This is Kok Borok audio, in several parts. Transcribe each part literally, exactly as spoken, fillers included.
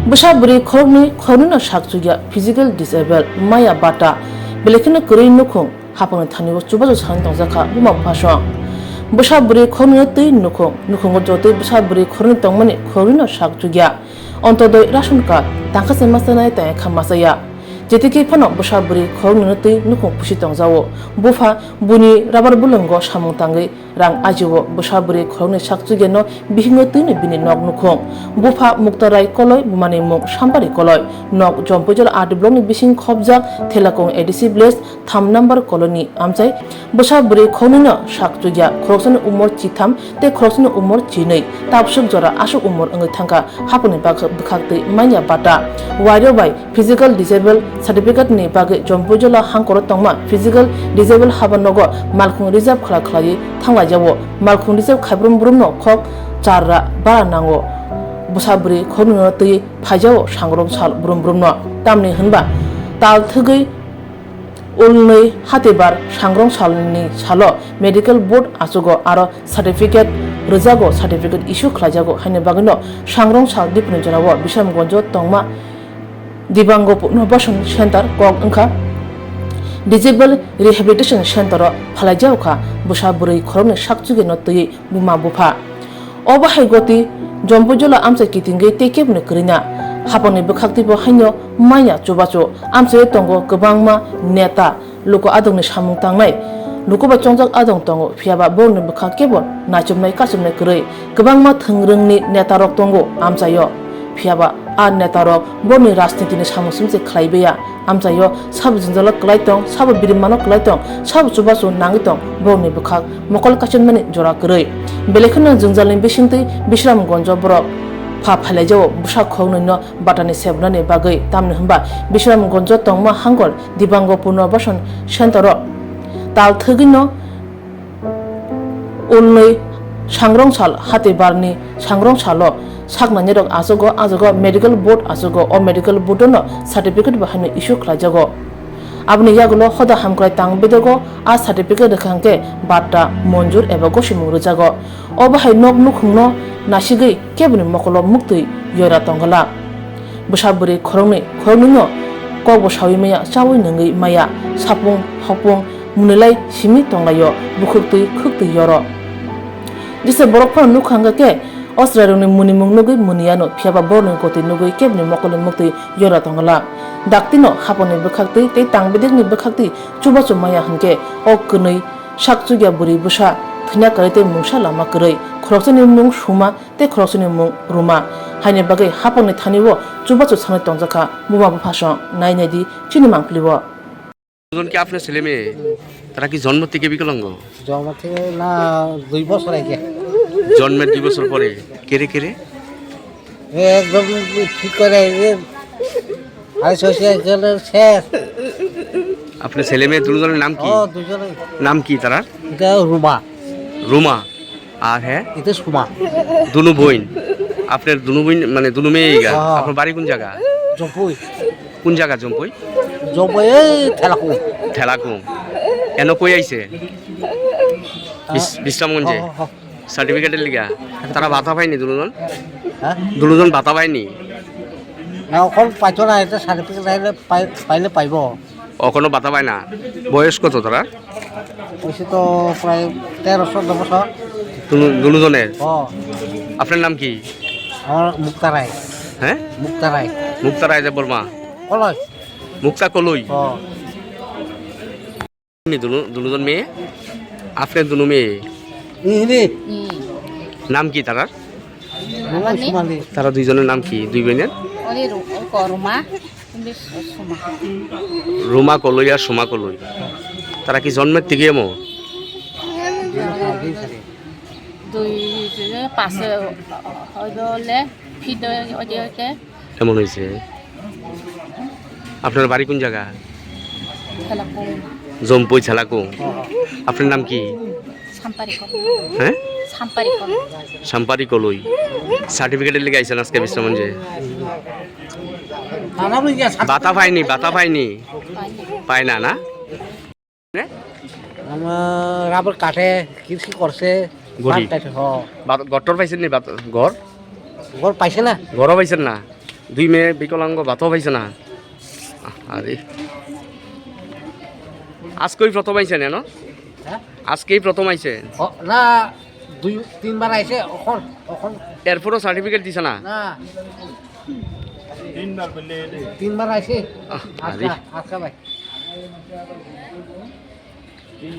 Bwsa bwrwi khoroknwi, khoroknwino sak chukya, physical disable, maya bata, belai kheno kwrwi nukhung, hapangni thani o chubachu sanwi tongjakha buma buphasong. Bwsa bwrwi khoroknwino twi nukhung, nukhungo jotoi bwsa bwrwi khoroknwi tongmani khoroknwino sak chukya. Ontodoi ration card tangkha se masa nai tangkha masa ya. Jeti khe phano bwsa bwrwi khoroknwino twi nukhung pusi tongjao. Bupha buni rubber bulongo samung tangwi rang ajio. Bwsa bwrwi khoroknwi sak chukya no bihingo twino bini nok nukhung. Bupha Mukta Rai Koloi, bumani mung Sampari Koloi. Nok Jompuijala R D block ni bising khopjak Thelakung A D C village, tham number colony amchai. Bwsa bwrwi khoroknwino sak chukya, khoroksani umor chitham tei khoroksani umor chinwi, tabswk jora aswk umor wngwi thangkha, haponi bak-, bwkhak twi manya bata. Wairok bai physical disable certificate ni bagwi Jompuijala hangkoro tongma physical disable haba nogo malkhung reserve khlai khlaiwi thanglaijao. Malkhung reserve khai brum brumno khok char ra bara nango. Bwsa bwrwi khoroknwino twi phaijao sangrong sal brum brumno. Tamni hwnba tal thwgwi Ulnwi hatibar sangrong salni salo medical board achugo aro certificate rwjago, certificate issue khlaijago, haini bagwino sangrong sal dipuni jorao Bisramganjo tongma Dibango Punarbasan Center kok wngkha Disable Rehabilitation Center o phalaijakha bwsa bwrwi khoroknwi sak chukirno twiwi buma bupha. Obo hai goti Jompuijala amchai kitingwi tei keboni kwrwina. Hapangni bwkhak twibo haino manya chubachu. Amchaio tongo kwbangma neta, luku adongni samung tangnai. Luku bai chongjak adong tongo, phiyaba borokni bwkhak kebo nachumnai kachumnai kwrwi. Kwbangma thwngrwngni netarok tongo amchaio, phiyaba a netarok borokni rajnitini samung simi se khlaibai ya. Amchaio sabo jwngjalo kwlai tong, sabo birimano kwlai tong, sabo chubachu nangwi tong, borokni bwkhak mokol kachimani jora kwrwi. Belai kheno jwngjalni bisingtwi Bisramganjo borok pha phailaijao bwsa khoknwino batani sebnani bagwi, tamni hwnba Bisramganjo tongma hangor Dibango Punarbasan Center o tal thwgwino Ulnwi sangrong sal hatibarni sangrong salo saknainirok achugo, achugo medical board achugo, o medical board no certificate bo haino issue khlaijago. Aboni yagulo hoda hamkrai tang bedego a certificate rwkha hwnkhe batta monjur eba gosimung rwjago. Obo hai nok nukhungno nasigwi keboni mokolo muktwi yora tongla. Bwsa bwrwi khoroknwi, khoroknwino kokbo saui maya, chaui nungwi maya, sapung hopung munilai simi tonglaio, bukhuktwi khuktwi yoro. Jesa borok phano nukha hwnkha khe, o chwrairokni munimung nugwi muniano, phiyaba borokni goti nugwi keboni mokolni muktwi yora tongla. Daktino haponi bwkhaktwi tei tangbedekni bwkhaktwi chubachu maya hwnkhe, o kwnwi sak chukya bwrwi bwsa thwina kwrwi tei mungsa lama kwrwi. Khoroksani mung Suma, tei khoroksani mung Ruma. Haini bagwi hapangni thani o chubachu sanwi tongjakha buma buphasong. Nai nai di chini mangpili o. দুজন কি আপনার ছেলে মেয়ে? তারা কি জন্ম থেকে বিকলাঙ্গ? জন্ম থেকে না, দুই বছর আগে। জন্মের দুই বছর পরে? কেরে কেরে? এ একদম ঠিক করে, এ আড়াইশো শেষ। আপনার ছেলে মেয়ে দুজনের নাম কি? ও, দুজনে। নাম কি তারা? এটা রুমা। রুমা। আর হ্যাঁ? এটা সুমা। দুনু বইন। আপনার দুনু বইন, মানে দুনু মেয়ে এগা। হ্যাঁ। আপনার বাড়ি কোন জায়গা? জম্পুই। কোন জায়গা জম্পুই? জম্পুই এই ঠেলাকুম। ঠেলাকুম। এন কই আইছে? বিশ-, বিশ্রামগঞ্জে? হ্যাঁ, হ্যাঁ, হ্যাঁ। সার্টিফিকেটের লিগা? তারা ভাতা পায়নি দুজন? হ্যাঁ? দুজন ভাতা পায়নি? না, এখন পাইতো না, এটা সার্টিফিকেট আইলে পাই-, পাইলে পাইব। অখনো বাতা পায় না। বয়স কত তারা? বয়সে তো প্রায় তেরো চোদ্দ বছর। দুনু-, দুনুজনের? ও। আপনার নাম কি? আমার মুক্তা রায়। হ্যাঁ? মুক্তা রায়। মুক্তা রায় দেববর্মা? কলই। মুক্তা কলই? ও। নি দুনু-, দুনুজন মেয়ে? আপনার দুনু মেয়ে? ইনি? হুম। নাম কি তারার? আমার নেই। সুমালি। তারা দুইজনের নাম কি? দুই বোনের? ওই রু-, ও ক-, Ruma. Hindi, Suma. Ruma Koloi ar Suma Koloi. Tara ki jonmor theke emo? Dui, dui, pas, hoyto le, phito, oje, oje. এমন হয়েছে। আপনার বাড়ি কোন জায়গা? Thelakung. জম্পুই Thelakung. আপনার নাম কি? Sampari Koloi. হ্যাঁ? Sampari Koloi. সাম্পারি কলই। সার্টিফিকেটের লিগে আইছেন আজকে বিশ্রামগঞ্জে? বাতা পাইনি, বাতা পাইনি? পাইনি। পায় না, না? আমার রাবার কাটে, কৃষি করছে, গরিব। বাদ কাটে, হ। বাত-, ঘরটর পাইছেন নি বাত-, ঘর? ঘর পাইছে না। ঘরও পাইছেন না? দুই মেয়ে বিকলাঙ্গ ভাতাও পাইছে না? আরে, আজকেই প্রথম আইছে না, না? হ্যাঁ? আজকেই প্রথম আইছে? ও, না, দুই তিনবার আইছে, এখন, এখন। এরপরও সার্টিফিকেট দিছে না? না। তিনবার আইছে। আহ, আজকে, আরে। আজকে ভাই।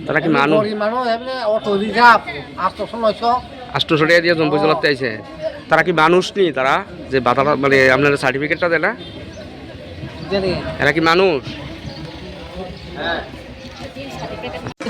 তারা কি মানুষ? গরিব মানুষ, এমনি অটো রিজার্ভ, আটশোশো, নয়শো। আটশোশো টাকা দিয়ে জম্বুজলাতে আইছে। তারা কি মানুষ নি তারা? যে বাতারা, মানে, আপনারা সার্টিফিকেটটা দেয় না? জানি। এরা কি মানুষ?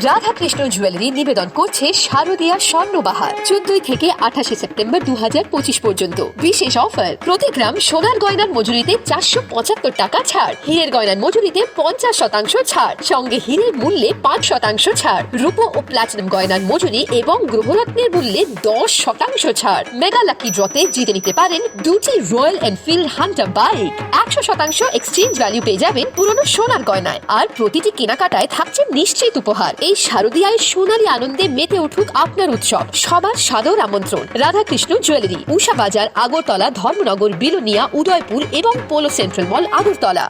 রাধাকৃষ্ণ জুয়েলারি নিবেদন করছে শারদীয়া স্বর্ণবাহার, চোদ্দই থেকে আঠাশে সেপ্টেম্বর দু হাজার পঁচিশ পর্যন্ত। বিশেষ অফার, প্রতি গ্রাম সোনার গয়নার মজুরিতে চারশো পঁচাত্তর টাকা ছাড়, হীরের গয়নার মজুরিতে পঞ্চাশ শতাংশ ছাড়, সঙ্গে হীরের মূল্যে পাঁচ শতাংশ ছাড়, রূপো ও প্লাটিনাম গয়নার মজুরি এবং গ্রহরত্নের মূল্যে দশ শতাংশ ছাড়। মেগা লাকি ড্রতে জিতে নিতে পারেন দুটি রয়্যাল এনফিল্ড হান্টার বাইক, একশো শতাংশ এক্সচেঞ্জ ভ্যালু পেয়ে যাবেন পুরনো সোনার গয়নায়। আর প্রতিটি কেনাকাটায় থাকছে নিশ্চিত উপহার। এই শারদীয়ায় সোনালী আনন্দে মেতে উঠুক আপনার উৎসব। সবার সাদর আমন্ত্রণ। রাধাকৃষ্ণ জুয়েলারি, উষা বাজার, আগরতলা, ধর্মনগর, বিলোনিয়া, উদয়পুর এবং পোলো সেন্ট্রাল মল, আগরতলা।